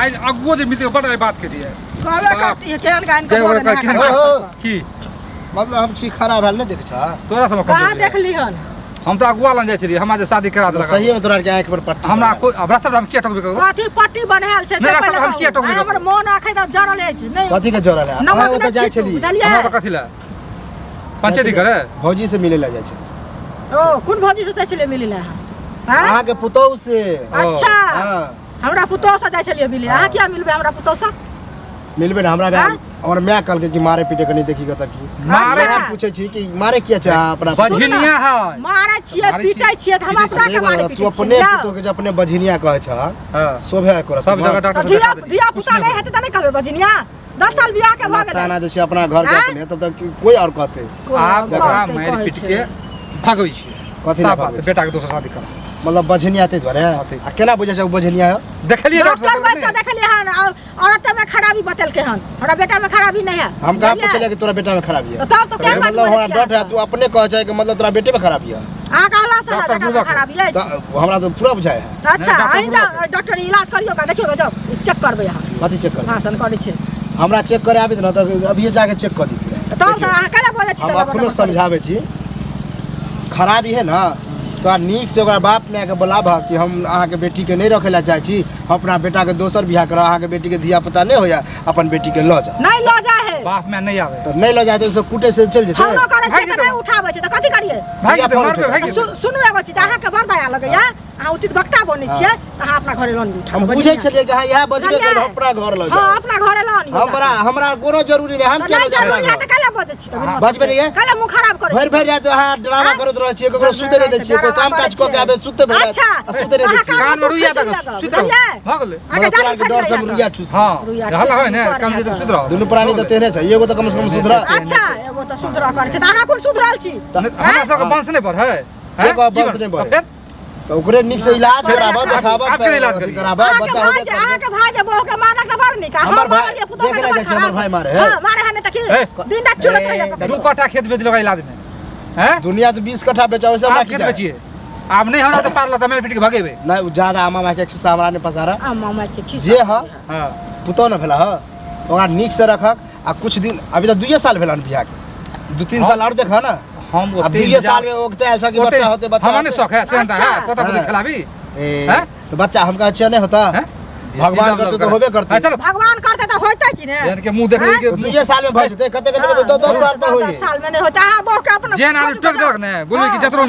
आज अगुओ जे मिलते बड़ आइ बात केलिए। कहबे बाप। करती है केहन गायन के के ओकरा बोले केहन ना। हो। की मतलब हम छी खड़ा भेल नहि देख छह। तोरा सब कहाँ देखली हन? हम तऽ अगुआ लग जाइ छलियै, हमरा जे शादी करा देलक। सही में तोरा के आँखि पर पट्टी हमरा बन्हायल। कोइ अब रास्ता पर हम किया टोकबे ककरो? कथी पट्टी बनायल छै से नहि, रास्ता पहिले पर हम किया कहू। टोकबै आ, हमर ककरो? मोन आखै तऽ जरल अछि नहि। कथी के जरल है? नमक अहाँ ओतऽ नहि जाइ छिटू, छली। बुझलियै? हमरा तऽ कथी लए पंचायती करे? भौजी से मिले ला जाइ छै। ओ कोन भौजी से जाइ छलियै मिलै लए अहाँ? आँय? अहाँ के पुतोहु से। अच्छा। हाँ। हमरा पुतोह से जाइ छलियै मिलै, अहाँ किया मिलबै हमरा पुतोह से? मिलबै ने हमरा। हाँ? हमर माय कहलकै कि मारे पीटे के नहीं देखी कतऽ की। मारे हम पूछै छी कि मारे किया छै अहाँ अपना? बझिनिया है। मारै छियै, मारै छियै। पीटै छियै तऽ हम अपना के मारे तू पीटै अपने छियै। पुतोह के जे अपने बझिनिया कहै छह, हाँ। शोभे करत। सब जगह डॉक्टर तऽ से धिया देखा देलियै। धिया पुता नहि हेतै तऽ नहि कहबै बझिनिया? 10 साल बियाह के भऽ गेलै। ताना दै छै अपना घर के आँय? अपने, तब तक कोई और कहतै? आब ओकरा कहतै, मारि कहै पीट छै। के भगबै छियै। कथी लए साफ बात, भगबै छी? बेटा के दोसर शादी कर। मतलब बझिनिया ताहि दुआरे? हाँ, ताहि। आ केना बुझै छै ओ बझिनिया है? देखलियै डॉक्टर डॉक्टर वैसे देखलियै हन, और औरत में खराबी बतेलकै हन, हमरा बेटा में खराबी नहीं है। हम कहाँ बुझलियै? पूछलियै कि तोरा बेटा में खराबी है? तऽ तब तो केहन बात मतलब बोलै हमरा छियै? डर है, तू अपने कहै छै कि मतलब तोरा बेटे में खराबी है। अहाँ कहला से हमरा डॉक्टर बेटा में बुड़बक है। खराबी अछि। तऽ हमरा तऽ पूरा बुझाइ है। अच्छा। नहीं, डॉक्टर अहीं जाउ, डॉक्टर इलाज करियौ का, देखियौ जाउ, चेक करबै अहाँ। कथी चेक करबै? भाषण करै छै। हमरा चेक करे आबैत ने तऽ अभिये जाके चेक कऽ दितियै। तब तऽ अहाँ कैला बजै छी? हम तऽ अपनो समझाबै छी, खराबी है ने तोरा नीक से ओकरा बाप मायके बोलाबह कि हम अहाँके बेटीके नहि रखै लए चाहै छी, हम अपना बेटाके दोसर बियाह करब, अहाँके बेटीके धिया पुता नहि होइए, अपन बेटीके लऽ जाउ। नहि लऽ जाइ है। बाप माय नहि आबै। तऽ नहि लऽ जाय तऽ ओहिसँ कुटे से चलि जेतै। फोनो करै भागि छै तऽ जेतै। नहि उठाबै छै तऽ कथी करियै? भागि जेतै, फोन मारबै, उठेतै। भागि जेतै। सुनू एगो चीज, अहाँके बड़ दया लगैया, अहाँ उचित वक्ता बनै छियै तऽ अहाँ अपना घरे लोन उठा। हम बुझै छलियै कि अहाँ इएह बजबे बुझलियै? करब, अपना घर लऽ हँ, जाउ। अपना घरे लोन लियौ। हमरा हमरा कोनो जरूरी नहि, हम तऽ किया नहि लऽ जायब जरूरी अपना है तऽ घर? कैला बजै छी? तऽ बजबै नहि ये? कैला मुँह खराब करै भरि छी? भरि राति अहाँ ड्रामा आँय? करैत रहै छियै, ककरो सुते नहि दै छियै, कोइ काम काज कऽ के आबै सुते भरि राति अच्छा। आ सुते नहि दै अहाँ छियै। कान में रुइया ठुसि दऽ लगब, सुति रहू। बुझलियै? भऽ गेलै। अहाँके मतलब तोरा जान आरके फटि डर से हम जाइए। रुइया ठुस। हँ, रुइया हल्ला ठुसि होइ ने करै कम है से तऽ। सुति रहू। दुनू प्राणी तऽ तेहने छै, एगो तऽ कम से कम सुधरा। अच्छा, एगो तऽ सुधरऽ करै छै तऽ अहाँ कोन सुधरल छी? हमरा सबके वंश नहि बढ़ै। के कहब वंश नहि बढ़ै? फेर तऽ ओकरे नीक से इलाज कराबऽ, देखाबऽ, आब केना इलाज अथी करियै? कराबऽ, अहाँके बच्चा भाय होबे जे करतै। अहाँके भाय जे बहू के मारलक तऽ बड़ नीक, आ हम हमर भाय- मारलियै पुतोह के देख तऽ बड़ नहि जाइ छै, हमर खराब। भाय मारे है। हँ, मारे है नहि तऽ की? हे। दिन रात चुरैत रहैया ए, ककरो। 2 कट्ठा खेत बेच लेबै इलाज में हैं? दुनिया तऽ 20 कट्ठा बेचाबै से हमरा आब की खेत जाय? बेचिए, आब नहि हमरा तऽ पारल तऽ मारि पीट के भगेबै। नहि, ओ ज्यादा आमा माय के खिस्सा हमरा नहि पसारा। आ मामा के खिस्सा। जे ह हाँ। पुतोह ने भेला ह, ओकरा नीक से रखक आ कुछ दिन, अभी तऽ 2 साल भेल हन बियाह के, 2-3 हाँ। साल और देखऽ ने। हम आब ओते 2 साल में ओकते आयल छ कि बच्चा होते, बच्चा हमरा नहीं होते। शौक है से अच्छा। है तोता पुती हाँ। खिलाबी। ए, हैं? तो बच्चा हम कहै छियै नहि होता, हैं? भगवान करते तऽ होबे करते। हाँ, चलो। भगवान करते तऽ होइतै कि ने? जेन के मुंह देख रही के तो 2 साल में भऽ जेतै, कते कते कते 10 साल पर 10 होइए। साल में नहि होतै। अहाँ बहू के अपना जेन आदमी टोक देलक ने बोलू कि जतरो